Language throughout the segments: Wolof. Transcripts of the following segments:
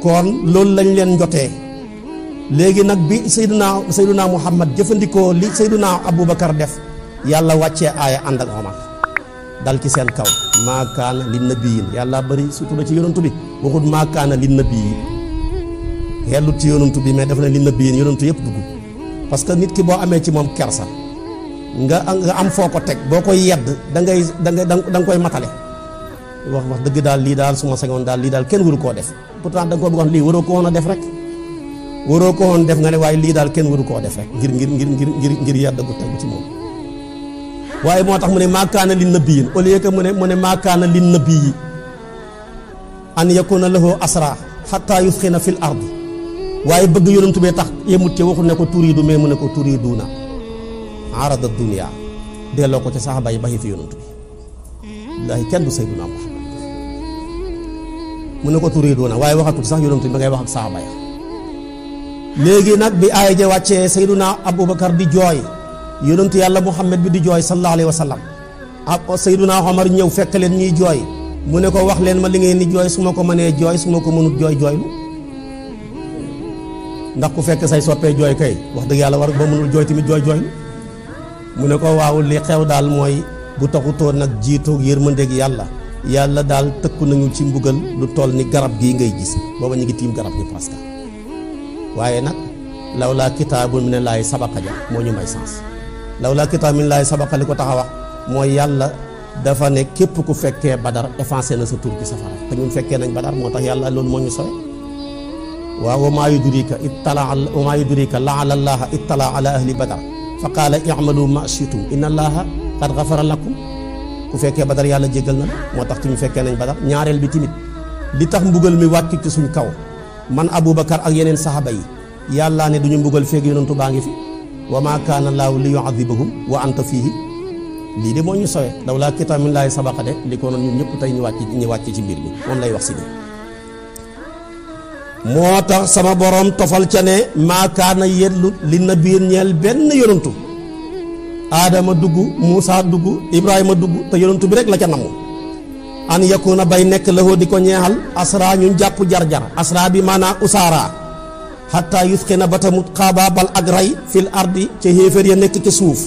kon loolu lañ leen njotee léegi nag bi Seydina Muhammad jëfandikoo li Seydina Aboubacar def yàlla wàccee aaya ànd ak Omar dal ci seen kaw maa kaana li nabiyin yàlla bëri surtout ci yonantu bi waxut maa kaana li nabiyin xellut ci yonantu bi mais def na li nabiyin yonantu yëpp dugg parce que nit ki boo amee ci moom kersa nga am foo ko teg boo koy yedd da nga koy matale wax dëgg daal lii daal su ma sañoon daal lii daal kenn waru koo def pourtant da nga ko bëgg wax lii waroo ko woon a def rek waroo ko woon def nga ne waaye lii daal kenn waru koo def rek ngir yedd gu tegu ci moom waaye moo tax mu ne maa kaana lin nabiyyin au lieu que mu ne maa kaana lin nabiyyi an yakuna lahu asra hatta yusxina fil ard waaye bëgg yonentu bee tax yemut ci waxul ne ko turiidu mais mu ne ko turiiduuna arada dunya delloo ko ca saxaaba yi baxi fi yonentu bi wallaahi kenn du Seydina Muhammad mu ne ko turiiduuna waaye waxatul sax yonentu bi ba ngay wax ak saxaaba ya léegi nag bi aaya ja wàccee Seydina Aboubacar di jooy yonentu yàlla Muhammad bi di jooy sallallahu alayhi wa sallam ak Seydina Omar ñëw fekk leen ñuy jooy mu ne ko wax leen ma li ngeen di jooy su ma ko mënee jooy su ma ko mënut jooy jooylu ndax ku fekk say soppee jooy kay wax dëgg yàlla war ba mënul jooy tamit jooy jooylu mu ne ko waaw li xew daal mooy bu taxutoon nag jiitoog yërmandeeg yàlla daal tëkku nañu ci mbugal lu toll ni garab gii ngay gis booba ñu ngi tiim garab gi presque waaye nag lawlaa kitaabun minallaahi sabaqa ja moo ñu may sens lawlaa kitaabun minallaahi sabaqa li ko tax a wax mooy yàlla dafa ne képp ku fekkee badar effacé na sa tur ci safara te ñun fekkee nañ badar moo tax yàlla loolu moo ñu sowe waaw wa maa yudrika la'alla allaaha ittala ala ahli badar fa qaala i'malu ma shi'tum inna allaaha qad ghafara lakum ku fekkee badar yàlla jéggal na la moo tax tamit fekkee nañ badar ñaareel bi tamit li tax mbugal mi wàcc ci suñ kaw man Aboubacar ak yeneen saxaaba yi yàlla ne duñu mbugal feeg yonentu baa ngi fi wa maa kaana allaahu li yu'adhibahum wa anta fiihi lii de moo ñu sowe lawlaa kitaabun minallaahi sabaqa de li ko noon ñun ñëpp tey ñu wàcc ci mbir mi moom lay wax si nii moo tax sama borom tofal ca ne maa kaana yellu li nabiyyin ñeel benn yonentu Adama dugg Muusa dugg Ibrahima dugg te yonentu bi rek la ca namu an yakuna bay nekk lahoo di ko ñeexal asra ñun jàpp jar-jar asra bi maanaa usaara hatta yusqina ba tamut xaabaabal ak ray fil ardi ca xéeféer ya nekk ca suuf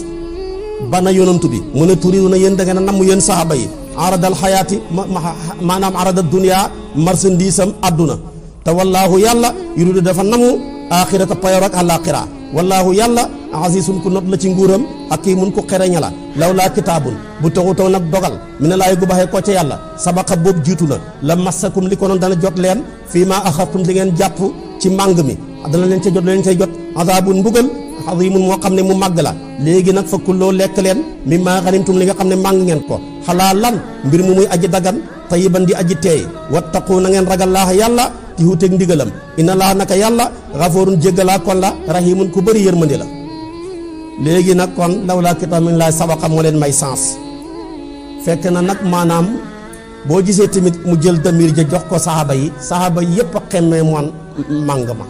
bana yonantu bi mu ne turidu na yéen da ngeen a namm yéen saxaaba yi aradal xayaati maanaam aradal dunya marchandise am àdduna te wallaahu yàlla yuridu dafa namm axirata payor ak àllaaxira wallaahu yàlla asiisun ku not la ci nguuram hakiimun ku xereña la lawlaa kitaabun bu taxutoo nag dogal mi ne laay gu baxee ko ca yàlla sabaqa boobu jiitu na la massakum li ko noon dana jot leen fii maa axartum li ngeen jàpp ci màng mi dana leen ca jot leen cay jot azaabun mbugal aziimun moo xam ne mu màgg la léegi nag fa kulloo lekk leen mimmaa ganimtum li nga xam ne màng ngeen ko xalaalan mbir mu muy aji dagan tayyiban di aji teey wattaqu na ngeen ragal laaha yàlla ci wuuteeg ndigalam inna laaha naka yàlla gafoorun jéggalaa kon la rahimun ku bëri yërmande la léegi nag kon lawlaa kitaabun minallaahi sabaqa moo leen may sens fekk na nag maanaam boo gisee tamit mu jël damir ja jox ko saxaaba yi yëpp a xemmee moon màng ma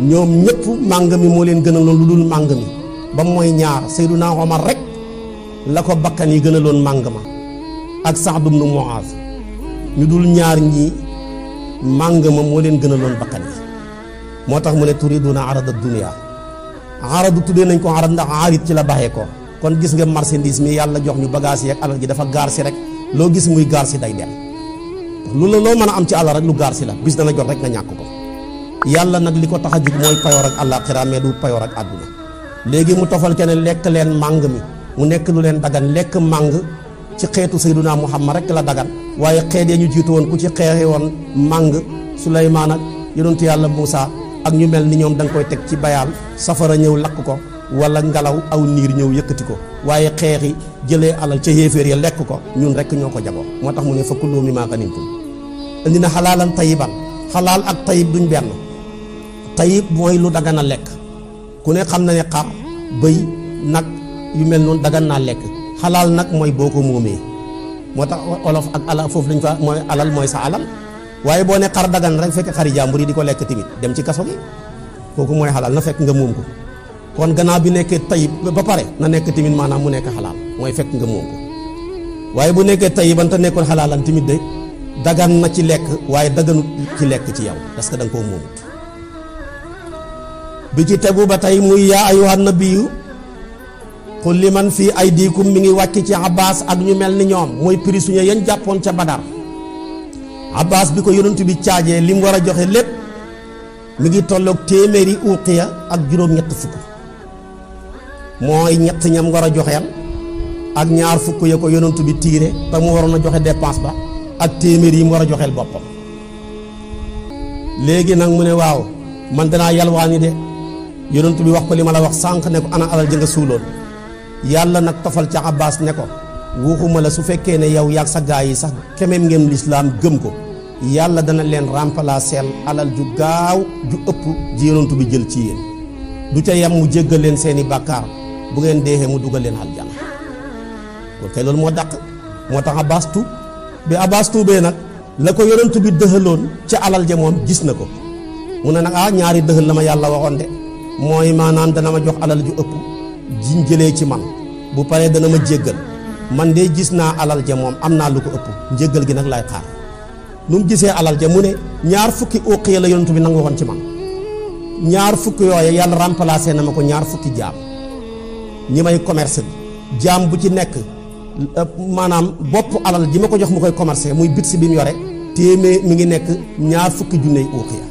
ñoom ñëpp màng mi moo leen gënaloon lu dul màng mi ba mooy ñaar Seydina Omar rek la ko bakkan yi gënaloon màng ma ak Saad ibn Muaaz ñu dul ñaar ñii màng ma moo leen gënaloon bakkan yi moo tax mu ne turiduuna arada dunya aradu tuddee nañ ko arad ndax arit ci la baxee ko kon gis nga marchandise mi yàlla jox ñu bagage yi ak alal ji dafa gaar si rek loo gis muy gaar si day dem lu la loo mën a am ci àll rek lu gaar si la bis dana jot rek nga ñàkk ko yàlla nag li ko tax a jug mooy payoor ak àllaaxira mais du payoor ak àdduna léegi mu tofal ke ne lekk leen màng mi mu nekk lu leen dagan lekk màng ci xeetu Seydina Muhammad rek la dagan waaye xeet ya ñu jiitu woon ku ci xeexi woon màng Suleymaan ak yonentu yàlla Muusa ak ñu mel ni ñoom da nga koy teg ci bayaal safara ñëw lakk ko wala ngelaw aw niir ñëw yëkkati ko waaye xeexi jëlee alal ca yéeféer ya lekk ko ñun rek ñoo ko jagoo moo tax mu ne fa kuluu mimmaa ganimtum indi na xalaalan tayiban xalaal ak tayib duñ benn tayib mooy lu dagan a lekk ku ne xam na ne xar bëy nag yu mel noonu dagan naa lekk xalaal nag mooy boo ko moomee moo tax olof ak alal foofu dañ fa mooy alal mooy sa alal waaye boo ne xar dagan rek fekk xari jàmbur yi di ko lekk tamit dem ci kaso gi kooku mooy xalaal na fekk nga moom ko kon gannaaw bi nekkee tayib ba pare na nekk tamit maanaam mu nekk xalaal mooy fekk nga moom ko waaye bu nekkee tayiban te nekkul xalaalan tamit de dagan na ci lekk waaye daganut ci lekk ci yow parce que da nga koo moomut. bi ci tegu ba tey muy yaa ayyuhan nabiyyu qul liman fii aydikum mi ngi wàcc ci Abbas ak ñu mel ni ñoom mooy prisonnier yañ jàppoon ca Badar. Abbas bi ko yonent bi caajee li mu war a joxe lépp mi ngi tolloog téeméeri uqiya ak juróom-ñett fukk mooy ñett ñam war a joxeel ak ñaar fukk ya ko yonent bi tiire te mu waroon a joxe dépense ba ak téeméer yi mu war a joxeel boppam. léegi nag mu ne waaw man danaa yalwaani de yonent bi wax ko li ma la wax sànq ne ko ana alal ja nga suuloon. yàlla nag tofal ca Abbas ne ko waxuma la su fekkee ne yow yaag sa gaa yi sax kemeem ngeen lislaam gëm ko yàlla dana leen remplacer alal ju gaaw ju ëpp ji yonent bi jël ci yéen du ca yam mu jéggal leen seeni bàkkaar bu ngeen deexee mu dugal leen aljana kon kay loolu moo dàq moo tax Abbas tuub bi Abbas tuubee nag la ko yonent bi dëxaloon ca alal ja moom gis na ko mu ne nag ñaari dëxal la ma yàlla waxoon de mooy maanaam dana ma jox alal ju ëpp jiñ jëlee ci man bu paree dana ma jéggal man de gis naa alal ja moom am naa lu ko ëpp njéggal gi nag laay xaar nu mu gisee alal ja mu ne ñaar fukki uqiya la yonent bi nangu waxoon ci man ñaar fukki yooye yàlla remplacé na ma ko ñaar fukki jaam ñi may commerce bi jaam bu ci nekk maanaam bopp alal ji ma ko jox mu koy commercer muy bit si bi mu yore téeméer mi ngi nekk ñaar fukki junney uqiya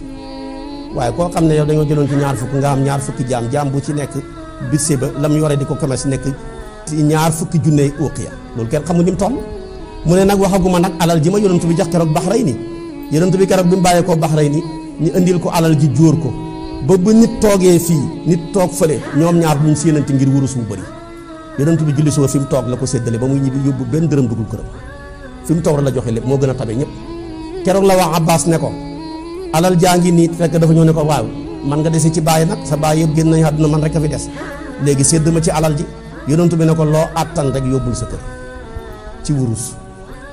waaye koo xam ne yow dañoo jëloon ci ñaar fukk nga am ñaar fukki jaam bu ci nekk bit si ba la mu yore di ko commerce nekk ñaar fukki junney uqiya loolu kenn xamul ni mu toll. mu ne nag waxaguma nag alal ji ma yonent bi jox keroog Baxrayni yonent bi keroog bi mu bàyyee koo Baxrayni ñu indil ko alal ji jóor ko ba nit toogee fii nit toog fële ñoom ñaar duñ séenante ngir wurus bu bëri yonent bi julli suba fi mu toog la ko séddale ba muy ñibbi yóbbu benn dërëm dugul këram fi mu toog la joxe lépp moo gën a tabe ñëpp. keroog la wax Abbas ne ko alal jaa ngi nii fekk dafa ñëw ne ko waaw man nga dese ci bàyyi nag sa bàyyi yëpp génn nañu àdduna man rek a fi des léegi sédd ma ci alal ji yonent bi ne ko loo àttan rek yóbbul sa kër ci wurus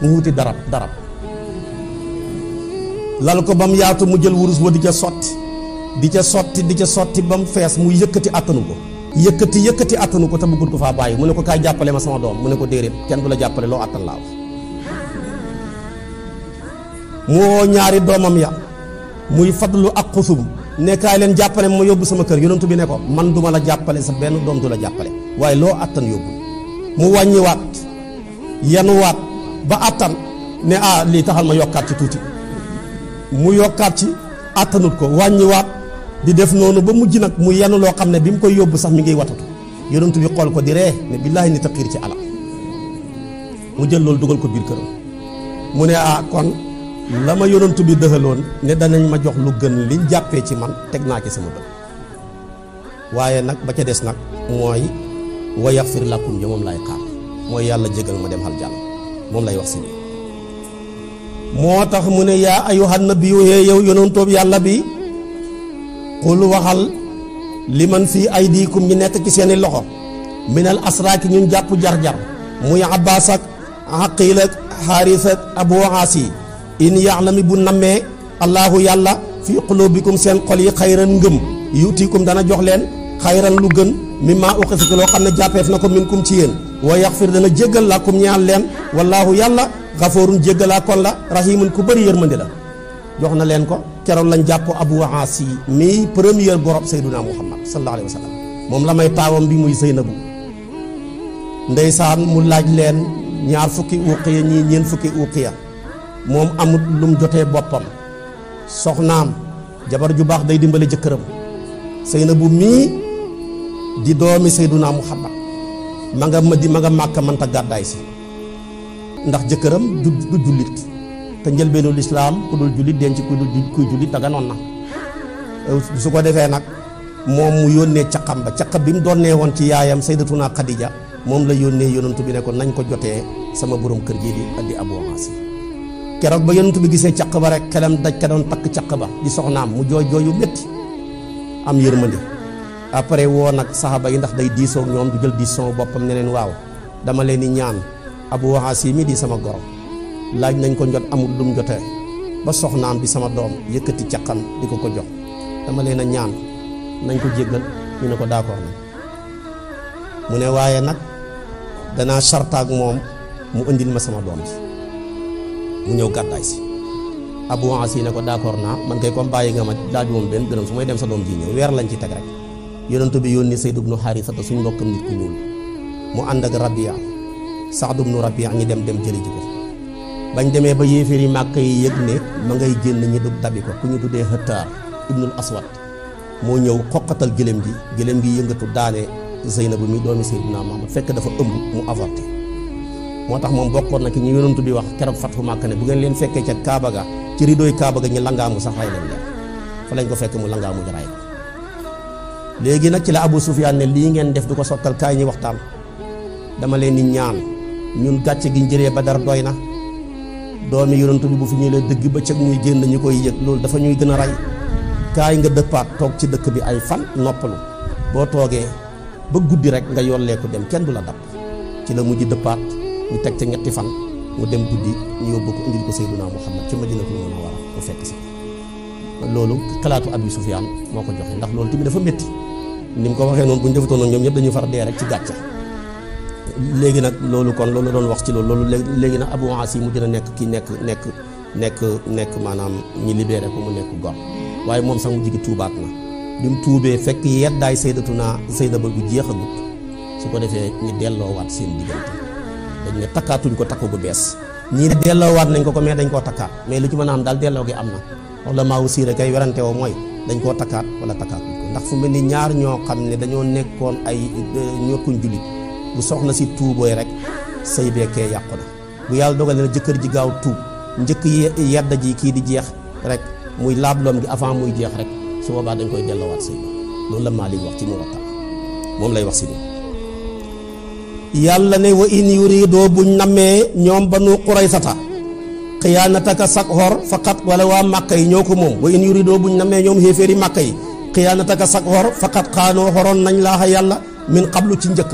mu wuti darab lal ko ba mu yaatu mu jël wurus ba di ca sotti ba mu fees mu yëkkati attanu ko yëkkati attanu ko te bëggut ko faa bàyyi mu ne ko kaay jàppale ma sama doom mu ne ko déedéet kenn du la jàppale loo attan laa wax mu woo ñaari doomam ya muy Fadlu ak Xusum ne kaay leen jàppale ma yóbbu sama kër yonent bi ne ko man duma la jàppale sa benn doom du la jàppale waaye loo attan yóbbu mu wàññiwaat yanuwaat ba attan ne lii taxal ma yokkaat ci tuuti mu yokkaat ci attanut ko wàññiwaat di def noonu ba mujj nag mu yenu loo xam ne bi mu koy yóbbu sax mi ngi watatu yonent bi xool ko di ree ne billaahi nit a xiir ci alal mu jël loolu dugal ko biir këram mu ne kon la ma yonent bi dëxaloon ne danañ ma jox lu gën liñ jàppee ci man teg naa ci sama bët waaye nag ba ca des nag mooy wa yaxfir lakum ja moom lay xaar mooy yàlla jégal ma dem aljana moom lay wax si nii moo tax mu ne yaa ayyuhan nabiyyu yow yonentoob yàlla bi qul waxal liman fii aydikum ñi nekk ci seeni loxo minal asraaki ñun jàpp jar-jar muy Abbaas ak Aqiil ak Haaris ak Abu Aasi in ya'lami bu nammee allahu yàlla fii qulubikum seen xol yi xayran ngëm yuutikum dana jox leen xayran lu gën mimma uqisika loo xam ne jàppeef na ko minkum ci yéen wa yaxfir dana jéggal lakum ñaan leen wallaahu yàlla xafoorun jéggalaa kon la rahimun ku bëri yërmandi la jox na leen ko keroog lañ jàpp Abu Aasi mi première gorob Seyduna Muhammad sallallahu alayhi wa sallam moom la may taawam bi muy Zeynabu ndeysaan mu laaj leen ñaar fukki uqiya ñii ñeen fukki uqiya moom amut lum jotee boppam soxnaam jabar ju baax day dimbale jëkkëram Zeynabu mii di doomi Seyduna Muhammad ma nga Màkka mënta gàddaay si ndax jëkkëram du jullit te njëlbeenu lislaam ku dul jullit denc kuy jullit daga noon na su ko defee nag moom mu yónnee caqam ba caq bi mu doonee woon ci yaayam Sayyidatuna Xadija moom la yónnee yonent bi ne ko nañ ko jotee sama borom kër gi di Abu Aasi keroog ba yonent bi gisee caq ba rek xelam daj ka doon takk caq ba di soxnaam mu jooy yu métti am yërmande après woo nag saxaaba yi ndax day diisoo ak ñoom du jël diisoo boppam ne leen waaw dama leen di ñaan Abu Aasi mi di sama goro laaj nañ ko njot amul lum jotee ba soxnaam bi sama doom yëkkati caqam di ko jox dama leen a ñaan nañ ko jéggal ñu ne ko d'accord nañ mu ne waaye nag danaa sartaak moom mu indil ma sama doom ji mu ñëw gàddaay si Abu Asi ne ko d'accord naa man kay comme bàyyi nga ma laaj moom benn dërëm su may dem sa doom ji ñëw weer lañ ci teg rek yonent bi yónni Sayd ibnu Xaarisata suñ mbokkam nit ku ñuul mu ànd ak Rabia Saad ibnu Rabia ñi dem jëli ji ko bañ demee ba yéeféer yi Màkka yi yëg ne ma ngay génn ñi dug dabi ko ku ñu tuddee Hëttaar ibnul Aswad moo ñëw xoqatal gëlëm gi yëngatu daane Zeynabu mi doomi Seydina Muhammad fekk dafa ëmb mu avorté moo tax moom bokkoon na ki ñu yonent bi wax keroog Fathu Màkka ne bu ngeen leen fekkee ca Kaaba ga ci ridooy Kaaba ga ñu langaamu sax ray leen leen fa lañ ko fekk mu langaamu ñu ray ko léegi nag ci la Abu Sufyaan ne lii ngeen def du ko sottal kaay ñi waxtaan dama leen di ñaan ñun gàcce gi njëree Badar doy na doomi yonent bi bu fi ñëwee dëgg bëccëg muy génn ñu koy yëg loolu dafa ñuy gën a rey kaay nga dëppaat toog ci dëkk bi ay fan noppalu boo toogee ba guddi rek nga yolleeku dem kenn du la dab ci la mujj dëppaat ñu teg ca ñetti fan mu dem guddi ñu yóbbu ko indil ko Seydina Muhammad ci Madinatul Munawwara mu fekk si loolu xalaatu Abi Sufyaan moo ko joxe ndax loolu tamit dafa métti ni mu ko waxee noonu bu ñu defutoon noonu ñoom ñëpp dañuy far dee rek ci gàcce léegi nag loolu kon loolu doon wax ci loolu léegi nag Abu Asi mu gën a nekk kii nekk maanaam ñi libéré ko mu nekk gor waaye moom sax mu jigi tuubaat na bi mu tuubee fekk yeddaay Sayyidatuna Zaynab bu jeexagut su ko defee ñu delloowaat seen diggante dañ ne takkaatuñ ko takku gu bees ñii delloowaat nañ ko mais dañ koo takkaat mais lu ci mën a am daal delloo gi am na wax la maa aussi rek kay werante woo mooy dañ koo takkaat wala takkaatuñ ko ndax fu mel ni ñaar ñoo xam ne dañoo nekkoon ay ñokkuñ jullit bu soxna si tuubooy rek sëy beekee yàqu na bu yàlla dogal na jëkkër ji gaaw tuub njëkk yedda ji kii di jeex rek muy laabloom gi avant muy jeex rek su boobaa dañ koy delloowaat sëy ba loolu la Maalik wax ci Muwatta moom lay wax si nii yàlla ne wa in yuridoo buñ nammee ñoom Banu Quraysata xiyaanataka sak xor faqat wala waa Màkka yi ñoo ko moom wa in yuridoo buñ nammee ñoom xéeféeri Màkka yi xiyaanataka sak xor faqat xaanoo xoroon nañ laaxa yàlla min qablu ci njëkk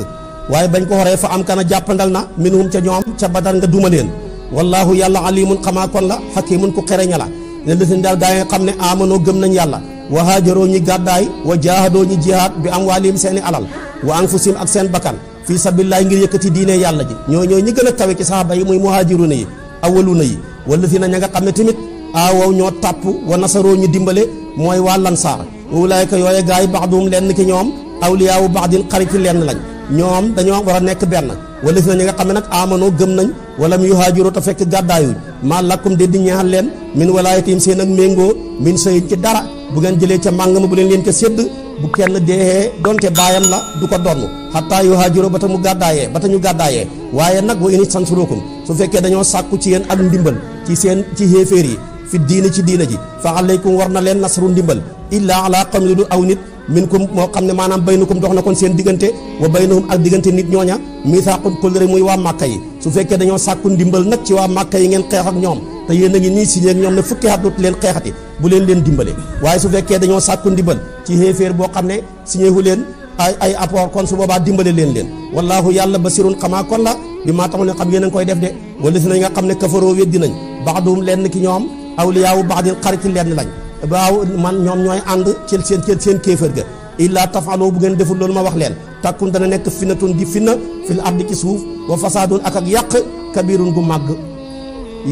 waaye bañ ko xoree fa am kana jàppandal na minhum ca ñoom ca Badar nga duma leen wallaahu yàlla alimun xamaa kon la xakimun ku xereña la ne lësin daal gaa yi xam ne amanoo gëm nañ yàlla wa haajaroo ñi gàddaay wa jaahadoo ñi jihaad bi amwaalihim seeni alal wa anfusihim ak seen bakkan fii sabilillahi ngir yëkkati diine yàlla ji ñoo ñi gën a kawe ci saxaaba yi muy muhaajiruna yi awwaluuna yi wala si na ña nga xam ne tamit aawow ñoo tàpp wa nasaroo ñu dimbale mooy waa lansaar wa ulaayka yooye gaa yi baxdum lenn ki ñoom awliyaawu baxdin xariti lenn lañ ñoom dañoo war a nekk benn wala si na ñi nga xam ne nag amanoo gëm nañ wala mu yuhaajiroo te fekk gàddaayuñ maa lakkum de di ñaxal leen min walaayatim seen ak méngoo min sëyin ci dara bu ngeen jëlee ca màng ma bu leen ko sédd bu kenn deexee donte baayam la du ko donn xataa yuhaajiroo ba ta ñu gàddaayee waaye nag wa in sansurukum su fekkee dañoo sàkku ci yéen ak ndimbal ci xéeféer yi fi diina ci diina ji fa alaykum war na leen nasru ndimbal illaa ala qawmin du aw nit minkum moo xam ne maanaam baynukum dox na kon seen diggante wa baynahum ak diggante nit ñooña misaaqun kóllëre muy waa Màkka yi su fekkee dañoo sàkku ndimbal nag ci waa Màkka yi ngeen xeex ak ñoom te yéen a ngi nii signé ak ñoom ne fukki at dootu leen xeexati bu leen dimbale waaye su fekkee dañoo sàkku ndimbal ci xéeféer boo xam ne signé hu leen ay apport kon su boobaa dimbale leen wallaahu yàlla basirun xamaa kon la bi maa taxu ne xam yéen a ngi koy def de wala si nañ nga xam ne kafaroo weddi nañ baxdum lenn ki ñoom awliyaawu baxdin xariti lenn lañ waaw man ñoom ñooy ànd ci seen kéefër ga illaa tafaloo bu ngeen deful loolu ma wax leen takkun dana nekk finatun di finna fil ardi ci suuf wa fasaadun ak yàq kabirun gu màgg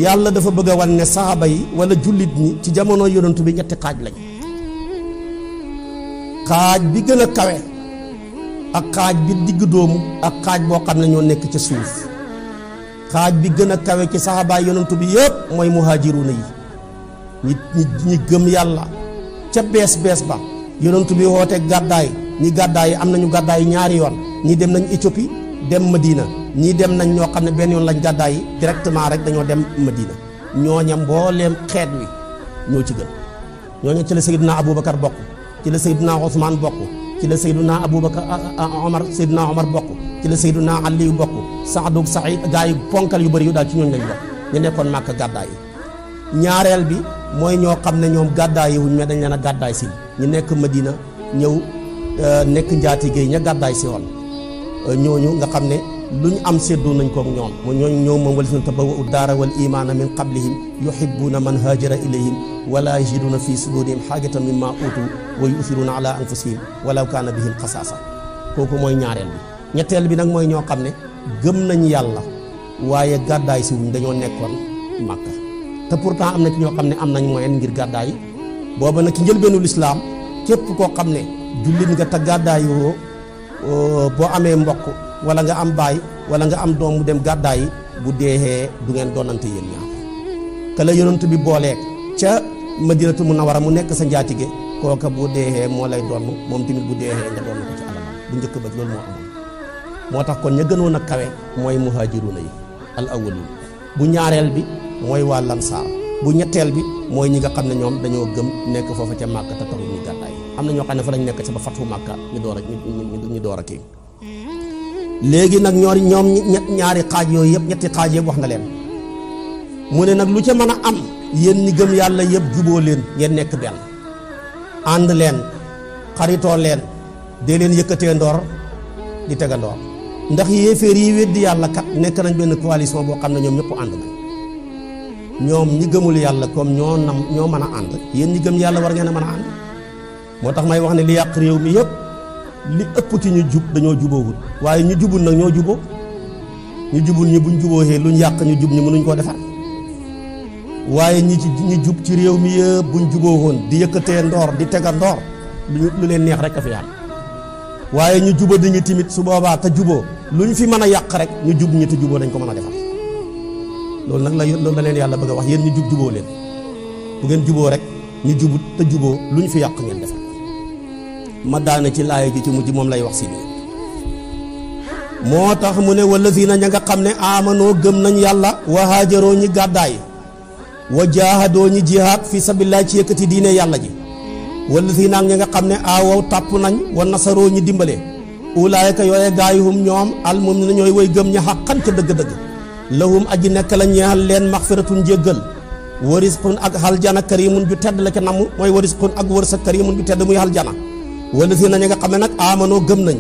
yàlla dafa bëgg a wan ne saxaaba yi wala jullit ñi ci jamono yonantu bi ñetti xaaj lañ xaaj bi gën a kawe ak xaaj bi digg doomu ak xaaj boo xam ne ñoo nekk ca suuf xaaj bi gën a kawe ci saxaabaay yonantu bi yëpp mooy muhaajiruuna yi ñi gëm yàlla ca bees ba yonantu bi woote gàddaay ñi gàddaay am nañu gàddaay ñaari yoon ñi dem nañ Éthiopie dem Madina ñii dem nañ ñoo xam ne benn yoon lañ gàddaay directement rek dañoo dem Madina ñooña mbooleem xeet wi ñoo ci gën ñooña ci la Seydina Aboubacar bokk ci la Seydina Ousmane bokk ci la Seydina Aboubacar Seydina Omar bokk ci la Seydina Aliou bokk Saadou Saïd gaa yi ponkal yu bëri yu daal ci ñooñ lañ bokk ñu nekkoon Màkka gàddaay yi ñaareel bi mooy ñoo xam ne ñoom gàddaay yi wuñ mais dañ leen a gàddaay si ñu nekk Madina ñëw nekk njaatige yi ña gàddaay si woon ñooñu nga xam ne luñ am séddoo nañ koog ñoom ñoom moom walis na tabawwa'u daara wal imaana min qablihim yuhibbuuna man haajara ilayhim wala yajiduuna fi sudurihim haajatan mimma uutu wa yu'thiruuna ala anfusihim walaw kaana bihim xasaasa kooku mooy ñaareel bi ñetteel bi nag mooy ñoo xam ne gëm nañ yàlla waaye gàddaay si wuñ dañoo nekkoon Màkka te pourtant am na ci ñoo xam ne am nañ moyen ngir gàddaay booba nag ci njëlbeenu lislaam képp koo xam ne jullit nga te gàddaay yoo boo amee mbokk wala nga am baay wala nga am doom mu dem gàddaay bu deexee du ngeen doonante yéen ñaar ka la yonent bi booleeg ca Madinatu Munawwara mu nekk sa njaatige kooka bu deexee moo lay doon moom tamit bu deexee nga doon ko ci alalam bu njëkk ba loolu moo amoon moo tax kon ña gënoon a kawe mooy muhaajiruuna yi al awwaluun bu ñaareel bi mooy waa lansaar bu ñetteel bi mooy ñi nga xam ne ñoom dañoo gëm nekk foofa ca Màkka te taxul ñu gàddaay am na ñoo xam ne fa lañ nekk ci ba fatu Màkka ñu door a kii léegi nag ñoom ñaari xaaj yooyu yëpp ñetti xaaj yëpp wax na leen mu ne nag lu ca mën a am yéen ñi gëm yàlla yëpp juboo leen ngeen nekk benn ànd leen xaritoo leen dee leen yëkkatee ndoor di tega ndoor ndax yéeféer yi weddi yàlla kat nekk nañ benn coalition boo xam ne ñoom ñëpp ànd nañ ñoom ñi gëmul yàlla comme ñoo mën a ànd yéen ñi gëm yàlla war ngeen a mën a ànd moo tax may wax ne li yàq réew mi yëpp li ëpp ci ñu jub dañoo juboowul waaye ñu jubul nag ñoo juboo ñu jubul ñi buñ jubooxee luñ yàq ñu jub ñi mënuñ koo defar waaye ñi jub ci réew mi yëpp buñ juboo woon di yëkkatee ndoor di tega ndoor lu leen neex rek a fi yàlla waaye ñu juba di ñu timit su boobaa te juboo luñ fi mën a yàq rek ñu jub ñi te juboo dañ ko mën a defar loolu nag loolu la leen yàlla bëgg a wax yéen ñu juboo leen bu ngeen juboo rek ñu jubut te juboo luñ fi yàq ngeen defar ma daane ci laaya ji ci mujj moom lay wax si nii moo tax mu ne wallazina ña nga xam ne amanoo gëm nañ yàlla wa haajaroo ñi gàddaay wa jaahadoo ñi jihaad fi sabilillah ci yëkkati diine yàlla ji wallazina ña nga xam ne aawaw tàpp nañ wa nasaroo ñi dimbale ulaayka yooye gaayuhum ñoom al mu'minuuna ñooy way gëm ña xaqan ca dëgg-dëgg lahum aji nekk la ñeexal leen maxfiratun njéggal wa rizqun ak aljana karimun ju tedd la ca namm mooy wa rizqun ak wërsëg karimun ju tedd muy aljana wallazina ña nga xam ne nag amanoo gëm nañ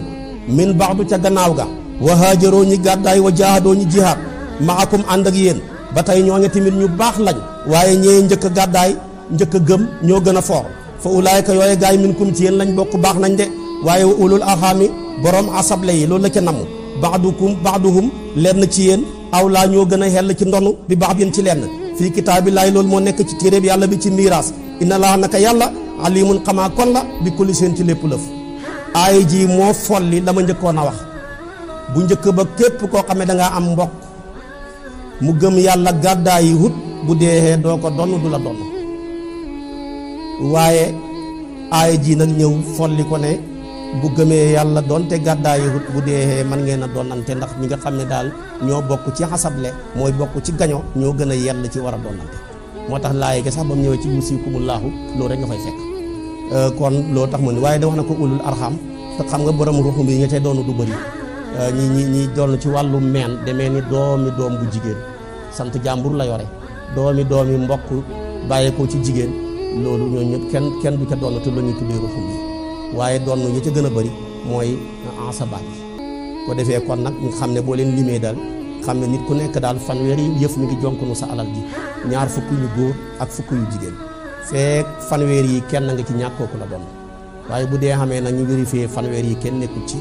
min ba'du ca gannaaw ga wa haajaroo ñi gàddaay wa jaahadoo ñi jihaad maakum ànd ak yéen ba tey ñoo ngi tamit ñu baax lañ waaye ñee njëkk a gàddaay njëkk a gëm ñoo gën a foor fa ulaayka yooye gaay minkum ci yéen lañ bokk baax nañ de waaye wa ulul arhami borom asable yi loolu la ca namm baaduhum lenn ci yéen aw laa ñoo gën a xell ci ndonu bi baax yéen ci lenn fii kitaabillaay loolu moo nekk ci téeréb yàlla bi ci miiraas inna laa naka yàlla alimun xamaa kon la bi kulli seen ci lépp lëf aay ji moo folli la ma njëkkoon a wax bu njëkk ba képp koo xam ne dangaa am mbokk mu gëm yàlla gàddaay yi hut bu deexee doo ko donn du la donn waaye aay ji nag ñëw folli ko ne bu gëmee yàlla donte gàddaay yi hut bu deexee man ngeen a donnante ndax ñi nga xam ne daal ñoo bokk ci xasable mooy bokk ci gaño ñoo gën a yell ci war a donnante moo tax laay gi sax ba mu ñëwee ci yusiikumullaahu loolu rek nga fay fekk kon loolu tax mu ne waaye da wax na ko ulul arham te xam nga borom ruxum bi ña cay doonu du bëri ñi doon ci wàllu meen demee ni doom bu jigéen sant jàmbur la yore doomi mbokk bàyyeekoo ci jigéen loolu ñoo ñëpp kenn du ca doon te la ñuy tuddee ruxum bi waaye doon ñi ca gën a bëri mooy asabaat yi ko defee kon nag ñu xam ne boo leen limee daal xam ne nit ku nekk daal fanweeri yëf mi ngi jonkonu sa alal ji ñaar fukk yu góor ak fukk yu jigéen feek fanweer yi kenn nga ci ñàkk kooku la doon waaye bu dee xamee nag ñu vérifier fanweer yi kenn nekkul ci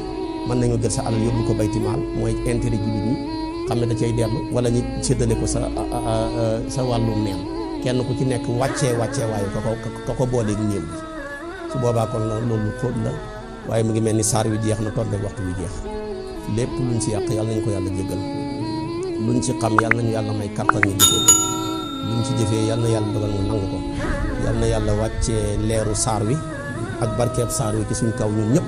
mën nañoo jël sa alal yóbbu ko baytimaal mooy intérêt jullit ñi xam ne da cay dellu wala ñu séddale ko sa wàllu meen kenn ku ci nekk wàccee waaye ka ko booleeg néew bi su boobaa kon loolu xóot la waaye mu ngi mel ni saar wi jeex na toog waxtu wi jeex lépp luñ ci yàq yàlla nañu ko yàlla jéggal luñ ci xam yàlla nañu yàlla may kattan ñu jëfee ko luñ ci jëfee yàlla na yàlla dogal mu nangu ko yàlla na yàlla wàccee leeru saar wi ak barkeeb saar wi ci suñ kaw ñun ñëpp